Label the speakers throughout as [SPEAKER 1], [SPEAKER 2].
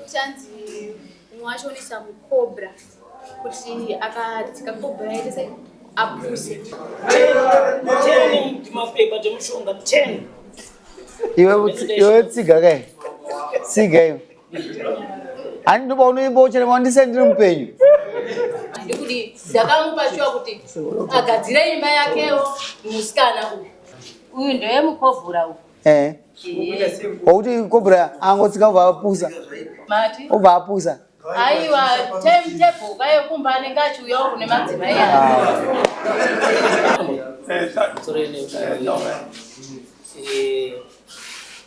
[SPEAKER 1] Yekuti anzi umwe wacho unoisa mucobra kuti akatsika cobra yaita se apuse.
[SPEAKER 2] Ten mapepa temushonga 10.
[SPEAKER 3] Iwe tsiga kai. Tsiga iwe. Ani ndoba unoimba uchere wandise ndiri mupenyu.
[SPEAKER 4] Ndikuti ndakamupa shuwa kuti agadzire imba yakewo musikana uyu. Uyu ndeye mukobhura uyu.
[SPEAKER 3] Eh. Wakuti kobra angotsika ubva apusa.
[SPEAKER 4] Mati?
[SPEAKER 3] Ubva apusa.
[SPEAKER 4] Aiwa, time table kaye kumba anenge achiuyawo kune madzimai aya.
[SPEAKER 2] Eh,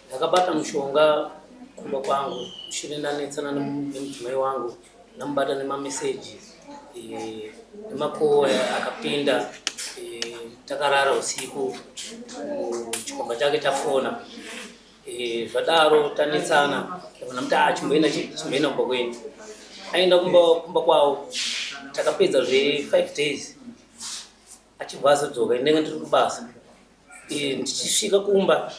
[SPEAKER 2] ndakabata mushonga kumba kwangu mushure ndanetsana nemudzimai wangu ndamubata nemameseji eh, nemakowa akapinda eh, takarara usiku chikomba chake chafona eh, zvadaro tanetsana ndabva ndamuti ah, chimboenda chimboenda kumba kwenyu aenda kumba kwavo takapedza zve 5 days achibva azodzoka ndenge ndiri kubasa ndichisvika kumba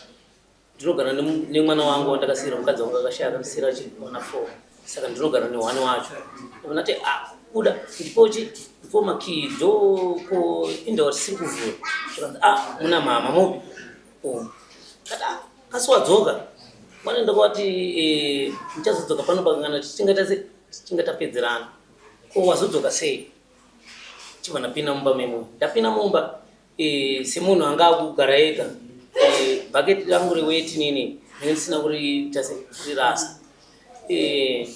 [SPEAKER 2] ndinogara nemwana wangu wandakasiira mukadzi wangu akashaya akandisiira achimwana four saka ndinogara nehwani wacho ndati ah, kuda ndipochi ndipo makii doko indawa tisiri kuvhura zvikanzi ah muna mama mupi umu kati ah asi wadzoka mwana ndakawati eh, ndichazodzoka pano pakangana tichinge tapedzerana ko wazodzoka sei chibva ndapinda mumba memo ndapinda mumba e, semunhu anga akugara ega e, bhaketi rangu reweti nini ndinge ndisina kuriita kurirasa e,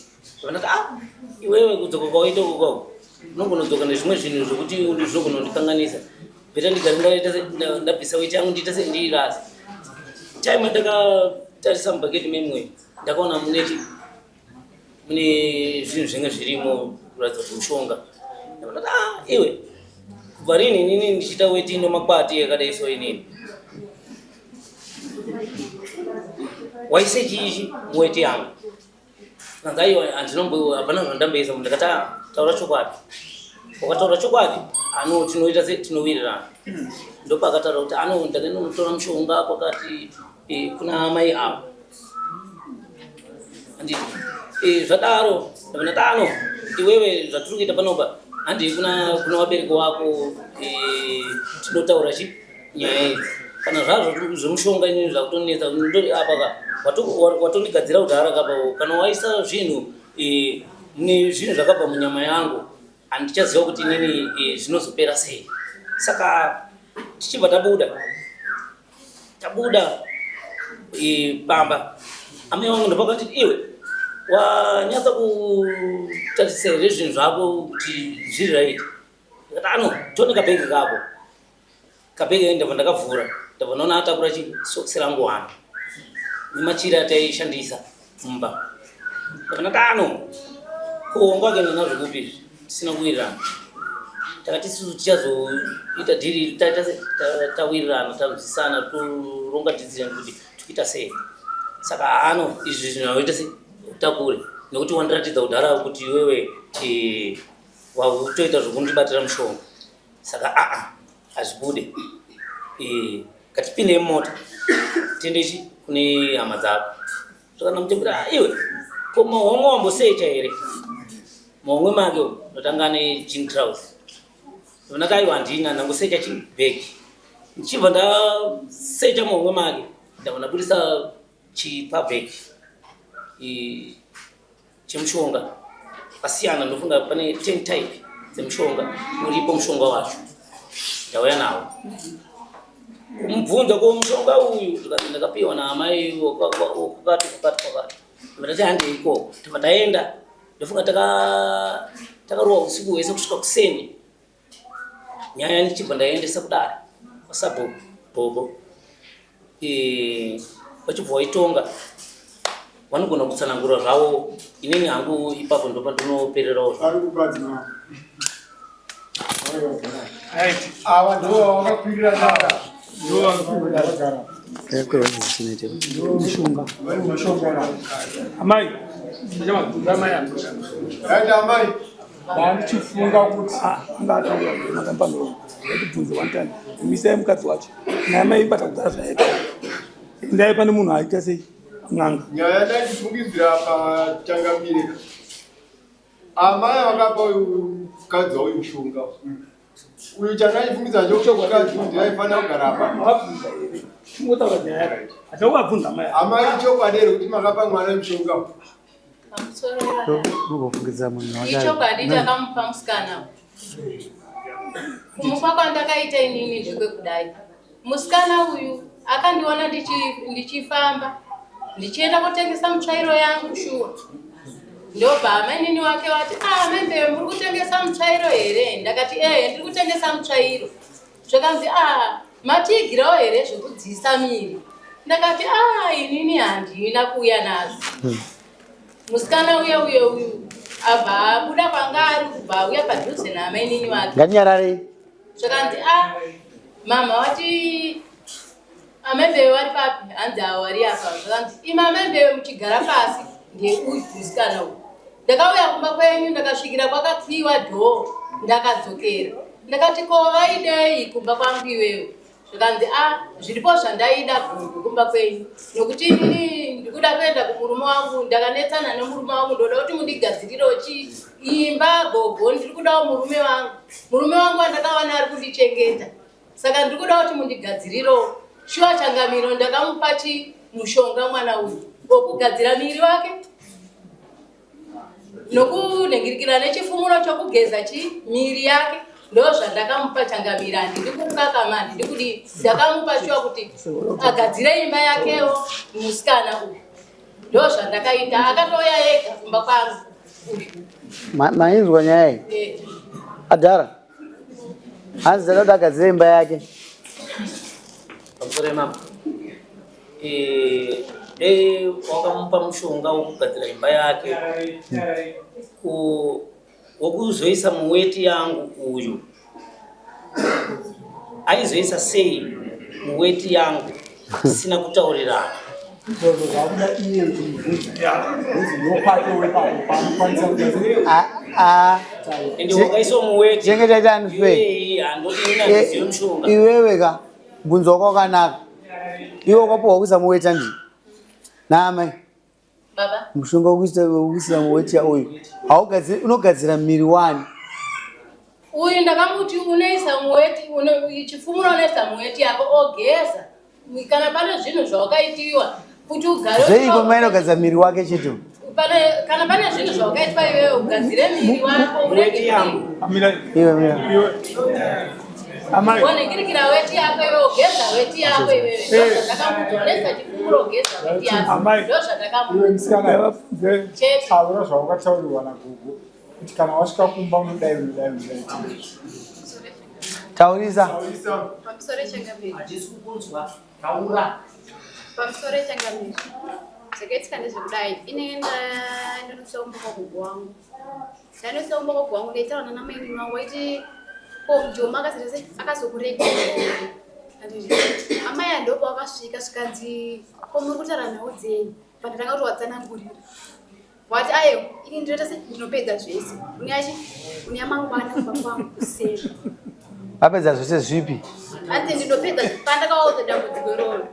[SPEAKER 2] ndati ah iwewe kudzoka kwawaita ukoko unongonodzoka nezvimwe zvinhu zvekuti zvinogona kundikanganisa beta ndigare ndaita ndabvisa weti yangu ndiita se ndiirasa time ndakatarisa mubhaketi memwe ndakaona muneti mune zvinhu zvinge zvirimo kuratidza kuti mushonga ndakati ah iwe kubva rini inini ndichiita weti ino makwati yakadai so inini waise chiichi muweti yangu kanzi aiwa handinombo hapana zvandamboisa ndakati ah taura chokwadi ukataura chokwadi ano tinoita se tinowirirana ndopakataura kuti ano ndakanotora mushonga kwakati eh, kuna amai avo handiti eh, zvadaro ndabva ano iwewe zvatiri kuita panopa handii kuna kuna vabereki wako eh, tinotaura chi nyaya idzi kana zvazvo zvemushonga inini zvakutonetsa ndori apa ka watondigadzira kudhara kapa kana waisa zvinhu eh, mune zvinhu zvakabva munyama yangu handichaziva kuti inini zvinozopera sei saka tichibva tabuda tabuda e, pamba amai vangu ndopakati iwe wanyatsa kutarisa here zvinhu zvako kuti zviri right ndikati ano tone kabhegi kako kabhegi ndabva ndakavhura ndabva ndaona atakura chisokisi rangu wani nemachira ataishandisa mumba ndabva ndati ano ko wanga wakaenda nazvo kupi izvi tisina kuwirirana takati isusu tichazoita dhiri tawirirana tanzwisana toronga decision kuti tikuita sei saka ano izvi zvinhu aoita sei utakure nekuti wandiratidza kudhara kuti iwewe eh, wakutoita zvokundibatira mushonga saka aa hazvibude eh, ngatipinde mumota tiendechi kune hama dzako Zvakana muchembera ah, iwe ko mahomwe wambosecha here mahomwe make ndotanga ne jean trouse ndonaka aiwa handina ndangosecha chi bag ndichibva ndasecha mahomwe make ndabva ndabudisa chipabag chemushonga pasiyana ndofunga pane 10 type dzemushonga uripo mushonga wacho ndauya nawo kumubvunza ko mushonga uyu zvikanzi ndakapiwa naamai kwakati kwakati kwakati ndati handei ikoko tobva taenda ndofunga takarohwa usiku hwese kusvika kuseni nyaya ndichibva ndaendesa kudare kwasabhuku bhobo eh, vachibva waitonga vanogona kutsanangura zvavo inini hangu ipapo ndopa ndinopererawo
[SPEAKER 5] zvavo Ava ndivo vakakwirira dara. Ndivo vakakwirira dara.
[SPEAKER 6] Amai, amai,
[SPEAKER 5] Aita amai.
[SPEAKER 6] Ndandichifunga kuti anga ataura makambano ndibvunze one time. Misai mukadzi wacho. Naye amai bata kugara zvaita. Ndai pane munhu aita sei? N'anga.
[SPEAKER 5] Nyaya ndaifungidzira pachangamire. Amai vakapa uyu mukadzi wauyu mushonga. Uyu chandaifungidzira chokuti mukadzi uyu aifanira kugara apa.
[SPEAKER 6] Wabvunza here? Chingotaura nyaya yako. Hatina kuvabvunza amai ava.
[SPEAKER 5] Amai chokwadi here kuti makapa mwana mushonga?
[SPEAKER 4] Pamusoro wevana.
[SPEAKER 3] Unogofungidzira munhu
[SPEAKER 4] Ichokwadi takamupa musikana. Kumupa kwandakaita inini ndekwekudai. Musikana uyu akandiona ndichifamba ndichienda kotengesa mutsvairo yangu shuwa. Ndobva amainini wake wati, ah, membe muri kutengesa mutsvairo here? Ndakati, ehe, ndiri kutengesa mutsvairo. Zvakanzi, ah, matiigirawo here zvekudziisa miri? Ndakati, ah, inini handina kuuya nazvo. Musikana uye uye uyu abva abuda kwanga ari kubva auya padhuze naamainini wake.
[SPEAKER 3] Ngatinyararei.
[SPEAKER 4] Zvakanzi, ah, mama wati amai vari papi? Hanzi avo vari apa. Zvakanzi, imi amai muchigara pasi ndeuyu musikana uyu. Ndakauya kumba kwenyu ndakasvikira kwakakiyiwa dhoo ndakadzokera. Ndakati ko vaidei kumba kwangu iwewe? Zvikanzi a zviripo zvandaida gogo kumba kwenyu nokuti inini ndikuda kuenda kumurume wangu ndakanetsana nemurume wangu ndoda kuti mundigadzirirewo chi imba gogo ndiri kudawo murume wangu murume wangu wandakawana ari kundichengeta saka ndiri kuda kuti mundigadzirirewo shuwa changamiro ndakamupa chi mushonga mwana uyu wokugadzira miri wake nokunhingirikira nechifumuro chokugeza chi miri yake ndo zvandakamupa changamira handidi kukakama handidi kudii ndakamupa shuwa kuti agadzire imba yakewo musikana uyu ndo zvandakaita akatouya ega kumba kwangu uyu.
[SPEAKER 3] Mainzwa nyaya iyi?
[SPEAKER 4] Eh.
[SPEAKER 3] Adhara. Hanzi dada kuti agadzire imba yake.
[SPEAKER 2] Pamusoro yemambo. Eh, wakamupa mushonga wokugadzira imba yake wokuzoisa muweti yangu uyu aizoisa sei muweti yangu tisina kutaurirana?
[SPEAKER 7] Izvozvo zvakuda iye kumubvunza kunzi ndokwake wepapo paanokwanisa kugadzira.
[SPEAKER 3] Ah, ah.
[SPEAKER 2] Ende wakaiswa muweti
[SPEAKER 3] Tinenge taita unfair.
[SPEAKER 2] Iyeyi handoti ini handizive mushonga.
[SPEAKER 3] Iwewe ka mubvunzo wako wakanaka. Iwe wakapuwa kuisa muweti andi naamai
[SPEAKER 4] Baba.
[SPEAKER 3] Mushonga wekuisa muweti uyu haugadziri, unogadzira miri wani.
[SPEAKER 4] Uyu ndakamuti unoisa muweti chifumuro unoisa muweti yako ogeza kana pane zvinhu zvawakaitiwa kuti ugare
[SPEAKER 3] Zveiko mai anogadzira miri wake chete?
[SPEAKER 4] Kana pane zvinhu zvawakaitwa iwewe ugadzire miri wako
[SPEAKER 2] Weti yangu.
[SPEAKER 6] Amira.
[SPEAKER 3] Iwe mira.
[SPEAKER 6] Iwe. Amai.
[SPEAKER 4] Wonhingirikira weti yako iwewe ugeza weti yako iwewe ndozvandakamuti unoisa chifumuro ugeza weti yako
[SPEAKER 6] Amai.
[SPEAKER 4] ndozvandakamuti.
[SPEAKER 7] Iwe musikana
[SPEAKER 6] Vabvunze.
[SPEAKER 4] Chete.
[SPEAKER 7] Taura zvawakataurirwa nagogo kuti kana wasvika kumba unodai unodai unodai.
[SPEAKER 3] Taurisa.
[SPEAKER 5] Taurisa.
[SPEAKER 1] Pamusoro changamire.
[SPEAKER 2] Hatisi kukunzwa. Taura.
[SPEAKER 1] Pamusoro changamire. Zvakaitika ndezvekudai. Inenge ndanotsva kumba kwagogo wangu. Ndanotsva kumba kwagogo wangu ndaitaura nana mai wangu waiti ko mujoma akazoita sei akazokuregera. Amai andopo wakasvika zvikanzi ko muri kutaura nhau dzei? Pandatanga kuti watsanangurira. Wati ayo ini ndinoita sei ndinopedza zvese. Uneachi une mangwana kumba kwangu kuseni.
[SPEAKER 3] Vapedza zvese zvipi?
[SPEAKER 1] Hanzi ndinopedza pandakawaudza dambudziko iroro.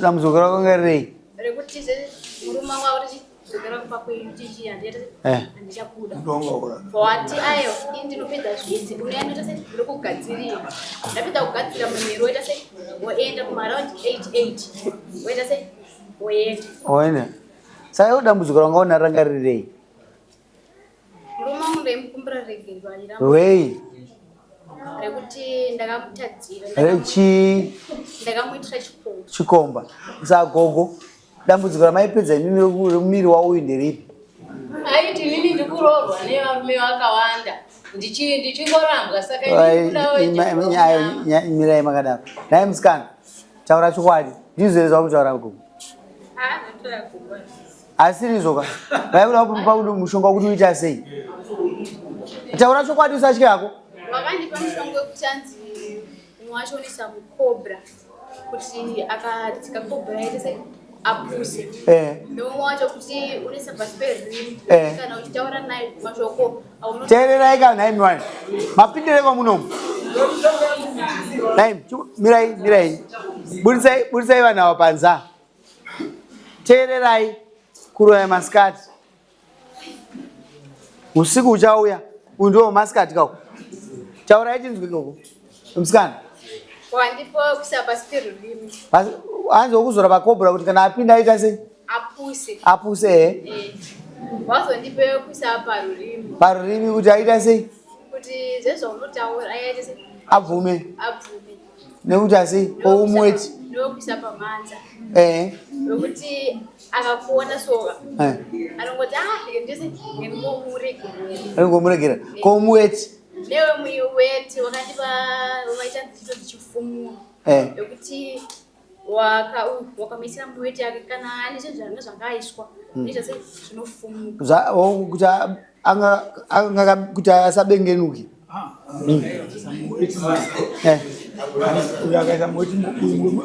[SPEAKER 3] Dambudziko rako ngerei?
[SPEAKER 1] Rekuti zve murume wangu akuti dzokera kumba kwenyu chichi handichaita
[SPEAKER 3] Eh.
[SPEAKER 1] handichakuda.
[SPEAKER 6] Ndongaura.
[SPEAKER 1] Wati ayo ini ndinopedza zvese unoenda sei ndinokugadzirira. Ndapedza kugadzira manheru woita sei woenda kumaraundi 88 woita sei woenda.
[SPEAKER 3] Oenda. Saka iwe dambudziko ranga una ranga rirei?
[SPEAKER 1] Murume wangu ndaimukumbira regerero achiramba
[SPEAKER 3] Rwei?
[SPEAKER 1] rekuti ndakamutadzira
[SPEAKER 3] Rechi
[SPEAKER 1] ndakamuitira chikomba.
[SPEAKER 3] chikomba. Saka gogo dambudziko ramaipedza imimi remuviri wauyu nderipi?
[SPEAKER 4] Aiti inini ndikuroorwa nevarume vakawanda ndichingorambwa saka inini kudawo ichi-
[SPEAKER 3] Mirai makadaro. Nhai musikana, taura chokwadi. Ndizvo here zvakutaura gogo?
[SPEAKER 1] Ah, ndinotora gogo.
[SPEAKER 3] Asi rizvo ka. Vaikuda kupa mushonga wekuti uita sei? Taura chokwadi usatye hako.
[SPEAKER 1] Wakandipa mushonga wekuti anzi umwe wacho unoisa mukobra kuti akatsika kobra yaita sei apuse. Neumwe wacho kuti unoisa pasi perurimi kana uchitaura naye mashoko auno
[SPEAKER 3] Teererai ka nhai miwani. Mapindire kwamunomu. Nhai, mirai, mirai. Budisai, budisai vanhu ava panze. Teererai kuroya masikati. Usiku uchauya. Uyu ndiwo masikati kako. Taurai tinzwe ikoko. Musikana.
[SPEAKER 1] Wandipo kuisa pasi perurimi.
[SPEAKER 3] Hanzi wokuzora pakobra kuti kana apinda aita sei?
[SPEAKER 1] Apuse.
[SPEAKER 3] Apuse eh.
[SPEAKER 1] Eh. Wazondipe kuisa parurimi.
[SPEAKER 3] Parurimi kuti aita sei?
[SPEAKER 1] Kuti zvezvaunotaura aite sei?
[SPEAKER 3] Abvume.
[SPEAKER 1] Abvume.
[SPEAKER 3] Nekuti asi oumuweti.
[SPEAKER 1] Ndokuisa pamhanza.
[SPEAKER 3] Eh.
[SPEAKER 1] Nokuti akakuona soka.
[SPEAKER 3] Eh.
[SPEAKER 1] Anongoti ah ndese ndingomuregerera.
[SPEAKER 3] Anongomuregerera. Ko umuweti?
[SPEAKER 1] Newe muweti wakandipa waita ndichito ndichifumura.
[SPEAKER 3] Eh.
[SPEAKER 1] Nokuti waka wakamuisira muweti yake kana ane zvinhu zvanga zvangaiswa. Nezvese zvinofumuka.
[SPEAKER 3] Zva kuti anga anga kuti asabengenuke. Eh.
[SPEAKER 6] Uyu akaisa muti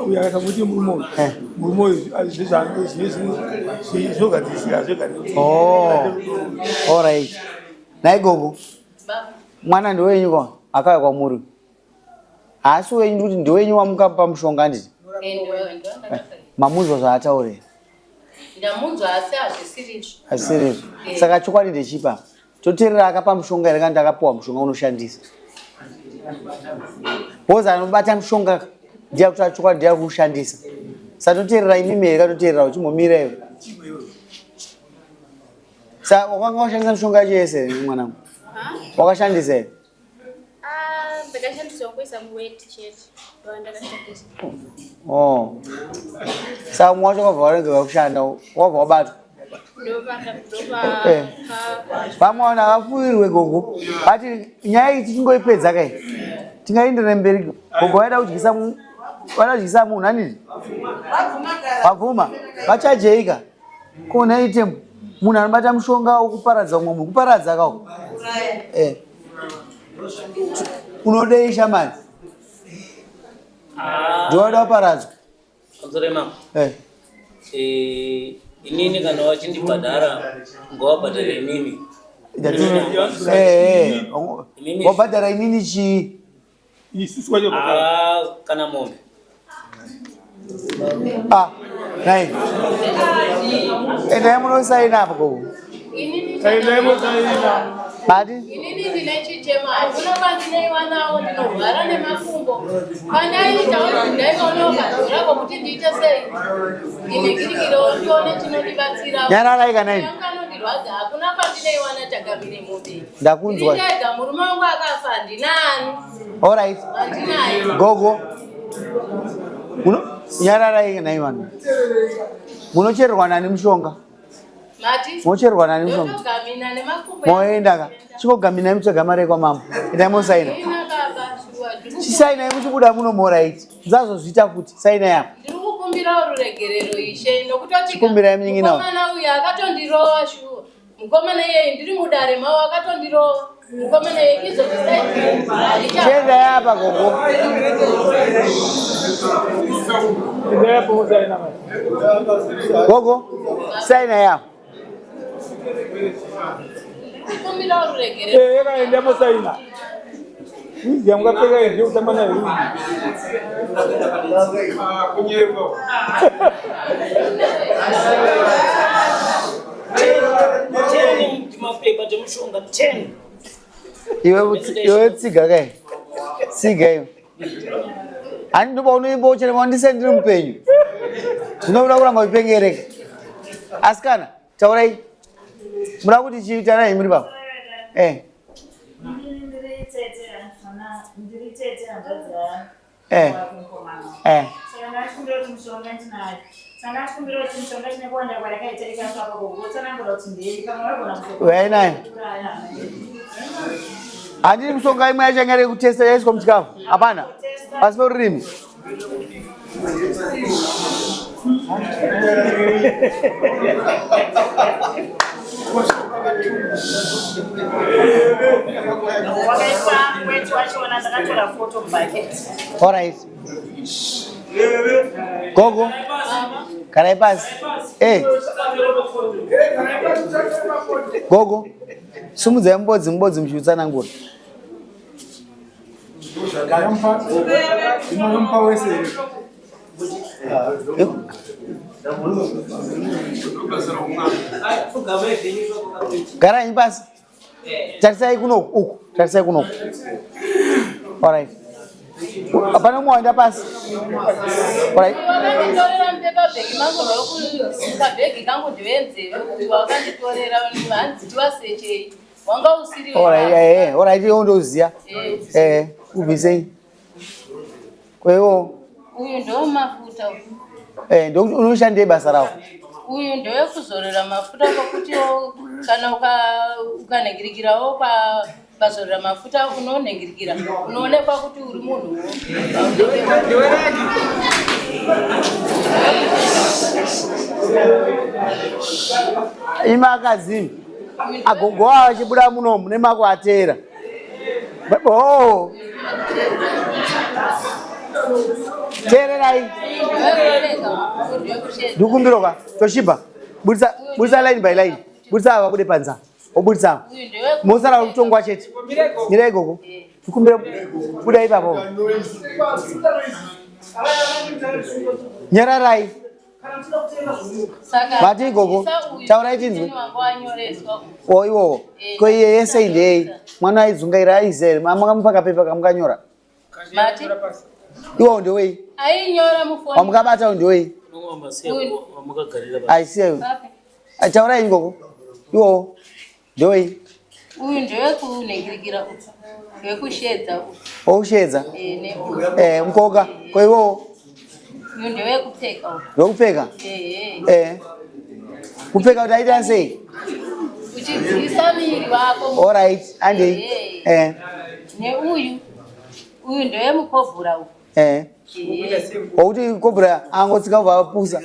[SPEAKER 6] uyu akaisa muti murume uyu.
[SPEAKER 3] Eh.
[SPEAKER 6] Murume uyu zvinogadzirisika zvega.
[SPEAKER 3] Oh. All right. Nhai gogo. Mwana ndewenyu kwa akauya kwamuri. Haasi wenyu kuti ndewenyu wamukapa mushonga handiti? Mamunzwa zvaataura here?
[SPEAKER 4] Ndamunzwa asi hazvisirizvo.
[SPEAKER 3] Hazvisirizvo. Saka chokwadi ndechipa. Toteerera akapa mushonga here kana takapiwa mushonga unoshandisa? Because anobata mushonga ndiye akuti chokwadi ndiye akushandisa. Saka toteerera imimi here kana toteerera uchimbomira iwe? Saka wakanga washandisa mishonga yacho yese here mwanangu? Wakashandisa here?
[SPEAKER 1] Ah, ndakashandisa kuisa muweti chete. Ndakashandisa.
[SPEAKER 3] Oh. Saka mumwe wacho wakabva warega kushanda, wabva wabatwa. Eh. Vamwe vanhu havafuirwe gogo. But nyaya iyi tichingoipedza kai. Tingaenderere mberi. Gogo vaida kudyisa vaida kudyisa munhu handiti? Vabvuma. Vachajeika. Ko nhai Tembo, munhu anobata mushonga wokuparadza umwe munhu, kuparadza kawo. Eh. Unodei shamani?
[SPEAKER 2] Ah.
[SPEAKER 3] Ndiwada kuparadzwa.
[SPEAKER 2] Pamusoro mama.
[SPEAKER 3] Eh.
[SPEAKER 2] Eh, inini kana wachindibhadhara ngawabhadhare inini.
[SPEAKER 3] Eh, eh. Wabhadhara inini chii?
[SPEAKER 6] Isusu wacho
[SPEAKER 2] Ah, kana mombe.
[SPEAKER 3] Ah, nai. Endai munosaina apo gogo.
[SPEAKER 6] Endai munosaina.
[SPEAKER 3] Bati?
[SPEAKER 4] Inini ndine chichemo hakuna kwandinoiwanawo ndinorwara nemakumbo. Pandaiitawo ndaivaonawo kadzora kokuti ndiite sei. Ndinekirikiro ndione chinondibatsira.
[SPEAKER 3] Nyararai kana ini.
[SPEAKER 4] Yangu anondirwadza hakuna kwandinoiwana chagamire mombe.
[SPEAKER 3] Ndakunzwa.
[SPEAKER 4] Ndiri ndega murume wangu akafa handina ani.
[SPEAKER 3] All right.
[SPEAKER 4] Handinaye.
[SPEAKER 3] Gogo. Muno nyararai nai vanhu. Munochererwa nani mushonga?
[SPEAKER 4] Mati?
[SPEAKER 3] Munochererwa nani mushonga?
[SPEAKER 4] Ndotogamina nemakumbo.
[SPEAKER 3] Moenda ka. Chikogaminai mutsvaga mari yekwamambo. Endai mosaina.
[SPEAKER 4] Ina baba shuwa. Ndiri
[SPEAKER 3] Chisainai muchibuda muno moraiti. Musazoziita futi. Sainai apa.
[SPEAKER 4] Ndiri kukumbirawo ruregerero ishe nokutoti
[SPEAKER 3] Chikumbirai munin'ina wangu.
[SPEAKER 4] mukomana uyu akatondirova shuwa. Mukomana iyeye ndiri mudare mavo akatondirova. Mukomana iyeye izvo zvisai
[SPEAKER 3] Chiendai apa gogo. Gogo, sainai apa.
[SPEAKER 4] Kukumbirawo ruregerero.
[SPEAKER 6] Eh, yakaenda mosaina. Wizi yangu akapfeka here kutamba nayo wizi.
[SPEAKER 5] Kunyepa.
[SPEAKER 2] Ten timapepa temushonga ten.
[SPEAKER 3] Iwe iwe tsiga kai. Tsiga iwe. Hani ndoba unoimba uchere wandise ndiri mupenyu. Zvinoda kuramba uchipengereka. Asikana, taurai. Muda kuti chii taurai muri baba. Eh.
[SPEAKER 8] Ndiri tete, mwana ndiri tete hanzvadzi yangu.
[SPEAKER 3] Eh. Eh.
[SPEAKER 8] Saka ndachikumbira kuti mushonga ndinayo. Saka ndachikumbira kuti mushonga chine kuwanda kwayakaita ikasvaka kugotsanangura kuti ndei pamwe vagona
[SPEAKER 3] Uyai nayo. Handiri mushonga imwe yacho yanga iri yekutesta yaiswa muchikafu. Hapana. Pasi perurimi.
[SPEAKER 8] Wakaiswa weti wachona ndakatora foto mubhaketi.
[SPEAKER 3] All right. Gogo. Garai pasi. Eh. Gogo. Sumudzai mubodzi mubodzi muchiutsanangura.
[SPEAKER 7] Ndinomupa wese here?
[SPEAKER 3] Garai pasi. Tarisai kunoku uku, tarisai kunoku. Alright. Hapana umwe waenda pasi. Alright.
[SPEAKER 4] Wakanditorera mupepa bhegi mangu ndokuka bhegi kangu ndivenzeve kuti wakanditorera hanzi tiwasechei wanga usiri.
[SPEAKER 3] Alright, alright, iwo ndoziya. Ubvisei. Kweiwo.
[SPEAKER 4] Uyu ndo mafuta uyu.
[SPEAKER 3] Ndokuti unoshandei basa rawo?
[SPEAKER 4] Uyu ndewekuzorera mafuta kwekuti kana ukanhingirikirawo ukazorera mafuta unonhingirikira unoonekwa kuti uri munhuwo.
[SPEAKER 3] Imi akazini agogo ava achibuda muno mune makuateera. Oh. Teererai. Ndikumbiro ka Toshiba. Budisa budisa line by line. Budisa ava bude panza. Obudisa ava. Mosara kutongwa chete. Mirai gogo. Ndikumbiro buda ipapo. Nyararai. Mati gogo, taurai tinzwe. O iwowo. Ko iye yese ndei? Mwana aidzungaira aizere. Makamupa kapepa kamukanyora.
[SPEAKER 4] Mati?
[SPEAKER 3] Iwowo ndewei?
[SPEAKER 4] Ainyora mufoni.
[SPEAKER 3] Wamukabata ndewei?
[SPEAKER 2] Wamakagarira.
[SPEAKER 3] Aisiya. Taurai gogo. Iwowo ndewei?
[SPEAKER 4] Uyu ndewekunhingirikira uyu. Wekushedza uyu.
[SPEAKER 3] Wokushedza.
[SPEAKER 4] Neuyu.
[SPEAKER 3] Mukoka. Ko iwowo?
[SPEAKER 4] Uyu ndewekupfeka uyu.
[SPEAKER 3] Ndokupfeka?
[SPEAKER 4] Ehe.
[SPEAKER 3] Kupfeka kuti aita sei?
[SPEAKER 4] Uchidziisa muviri wako.
[SPEAKER 3] Alright, andei.
[SPEAKER 4] Neuyu. Uyu ndewemukobhura uyu.
[SPEAKER 3] Wokuti kobra angotsika obva apusa.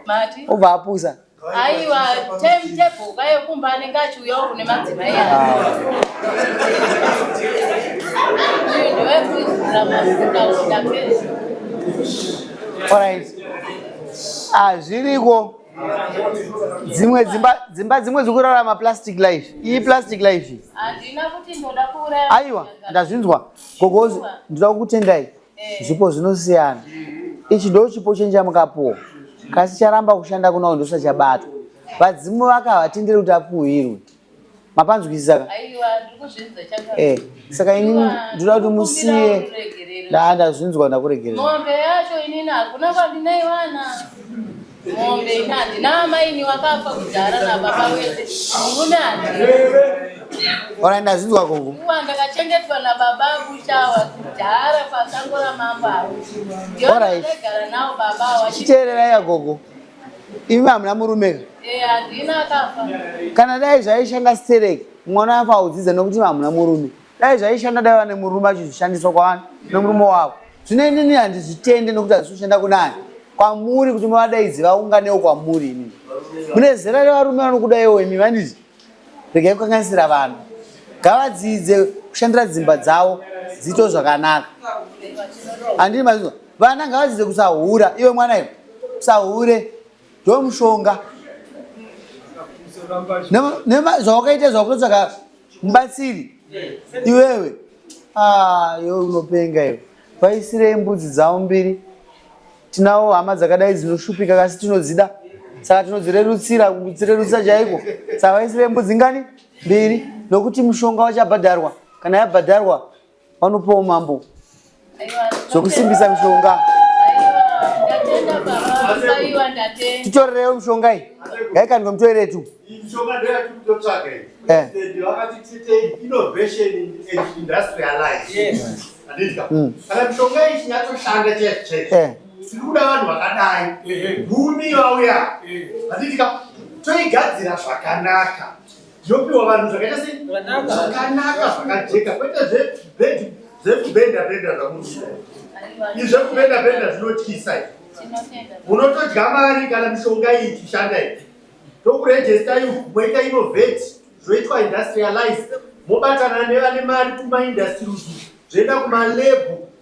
[SPEAKER 4] Mati?
[SPEAKER 3] Obva apusa.
[SPEAKER 4] Aiwa, timetable kayekumba anenge achiuyawo kune madzimai ake. Uyu ndewekuzora mafuta uyu ndapedza.
[SPEAKER 3] Alright. Ah, zviriko. Dzimwe dzimba dzimwe dzikurarama plastic life. Iyi plastic life.
[SPEAKER 4] Handina kuti ndoda kuuraya.
[SPEAKER 3] Aiwa, ndazvinzwa. Gogo, ndoda kukutendai. Zvipo zvinosiyana. Ichi ndo chipo chenja mukapuwa. Kasi charamba kushanda kunawo ndosachabatwa. Vadzimu vaka havatenderi kuti apuhirwe. Mapanzwisisa ka?
[SPEAKER 4] Aiwa, ndiri kuzvinzwa chaka.
[SPEAKER 3] Saka inini ndoda kuti musiye. Ndazvinzwa, ndakuregerera.
[SPEAKER 4] Mombe yacho inini hakuna kwandinaiwana. Mombe ini handina amaini wakafa kudhara nababa wese. Murume handina.
[SPEAKER 3] Ora ndazvinzwa gogo.
[SPEAKER 4] Uwa ndakachengetwa nababa bushawa kudhara pasango ramambo avo.
[SPEAKER 3] Alright.
[SPEAKER 4] Ndogara navo baba avo.
[SPEAKER 3] Chiteererai agogo. Imi hamuna murume ka?
[SPEAKER 4] Handina, akafa.
[SPEAKER 3] Kana dai zvaishanda stereki, mwana afa audzidza nokuti hamuna murume. Dai zvaishanda dai vane murume achizvishandiswa kwavanhu nemurume wavo. Zvino inini handizvitende nokuti hazvisi kushanda kunani kwamuri kuti muvadaidzi vaunganewo kwamuri. Inini mune zera revarume vanokudaiwo imi vaniti regai kukanganisira vanhu. Ngavadzidze kushandira dzimba dzavo dziito zvakanaka. Handini mazvinzwa? Vana ngavadzidze kusahura. Iwe mwana iwe usahure, ndo mushonga. Zvawakaita zvakutotsvaka mubatsiri iwewe. Iwe unopenga iwe. Vaisirei mbudzi dzavo mbiri. Tinawo hama dzakadai dzinoshupika kasi tinodzida, saka tinodzirerutsira kudzirerutsira chaiko. Saka vaisirei mbudzi ngani? Mbiri. Nokuti mushonga wachabhadharwa. Kana yabhadharwa vanopawo mambo zvokusimbisa mishonga.
[SPEAKER 4] Ndatenda baba. Aiwa, ndatenda.
[SPEAKER 3] Titorerewo mishonga iyi ngaikandwe mutoiretu.
[SPEAKER 5] Mishonga ndoyatikutotsvaga iyi. Vakati tiite innovation and industrialize. Handiti? Kana mishonga iyi ichinyatsoshanda chaizvo chaizvo, tiri kuda vanhu vakadai gumi vauya. Handiti? Toigadzira zvakanaka, zvopiwa vanhu zvakaita sei? Zvakanaka, zvakajeka, kwete zvekubhenda bhenda zvamunoita izvi. Zvekubhenda bhenda zvinotyisa izvi. Munotodya mari. Kana mishonga iyi ichishanda iyi, tokurejista moita innovate, zvoitwa industrialize, mobatana nevane mari kumaindustries, zvoenda kumalab,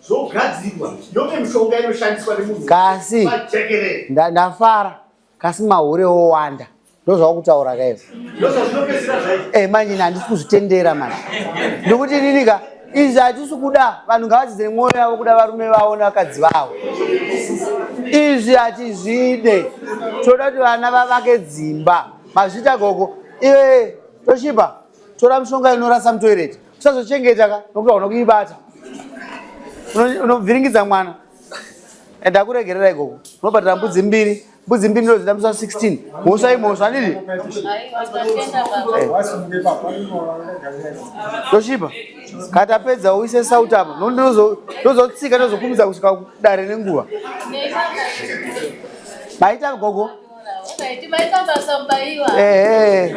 [SPEAKER 5] zvogadzirwa, yove mishonga inoshandiswa nemunhu
[SPEAKER 3] Kasi
[SPEAKER 5] pajekerere.
[SPEAKER 3] Ndafara kasi mahure owanda, ndozvawakutaura kaizvo.
[SPEAKER 5] Ndozvazvinopedzisira zvaita.
[SPEAKER 3] Manje ini handisi kuzvitendera manje, ndikuti inini ka izvi hatisi kuda. Vanhu ngavadzidze nemwoyo yavo kuda varume vavo nevakadzi vavo. Izvi hatizvide. Toda kuti vana vavake dzimba. Mazviita gogo. Iwe toshipa tora mishonga inorasa mutoireti. Usazochengeta ka nokuti hauna kuibata. Unovhiringidza mwana. And akuregerera ikoko. Unobhadhara mbudzi mbiri. Mbudzi mbiri ndodzida musi wa 16. Mhosva imhosva handiti? Toshipa. Kana tapedza uise sauti apa. Ndozotsika ndozokumidza kusvika kudare nenguva. Maita gogo. Ehe.